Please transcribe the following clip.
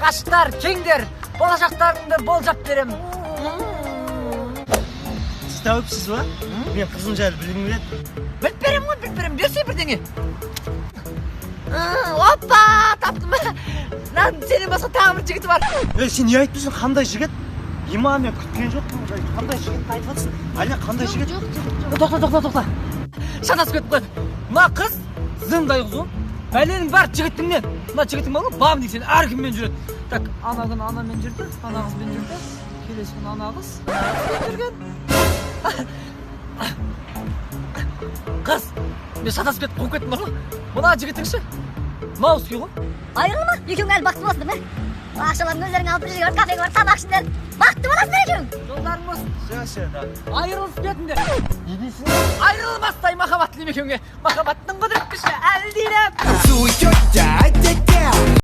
Ғашықтар, кеңдер, болашақтарыңды болжап беремін. Сіз тәуіпсіз ба? Мен қызым жайлы білгім келеді. Біліп беремін ғой, біліп беремін. Берсе бірдеңе. Опа, таптым. Мынаның сенен басқа тағы бір жігіті бар. Ей, сен не айтып тұрсың? Қандай жігіт? Има, мен күткен жоқпын. Қандай жігітті айтып жатрсың, Әлия? Қандай жігіт? Жоқ, жігіт жоқ. Тоқта, тоқта, тоқта, шатасып кетіп қойды. Мына қыз зындай қыз ғой, бәленің бәрі жігітіңнен. Мына жігітің бар ғой, бабник, сен әркіммен жүреді. Так, ана күні анамен жүрді, ана қызбен жүрді, келесі күні ана қыз жүрген. Қыз, мен шатасып кетіп, қуып кеттім бар ғой. Мына жігітің ше, мауский ғой. Айырылма, екеуің әлі бақытты боласыңдар ма? Ақшаларын өздерің алып, бір жерге барып, кафеге барып, тамақ ішіңдер, бақытты боласыңдар екеуің. Жолдарың болсын. Все, все, да. Айырылысып кетіңдер. Не дейсің? Айырылмастай махаббат тілеймін екеуіңе. Махаббаттың құдірет күші әлдилеп. Тетя, тетя.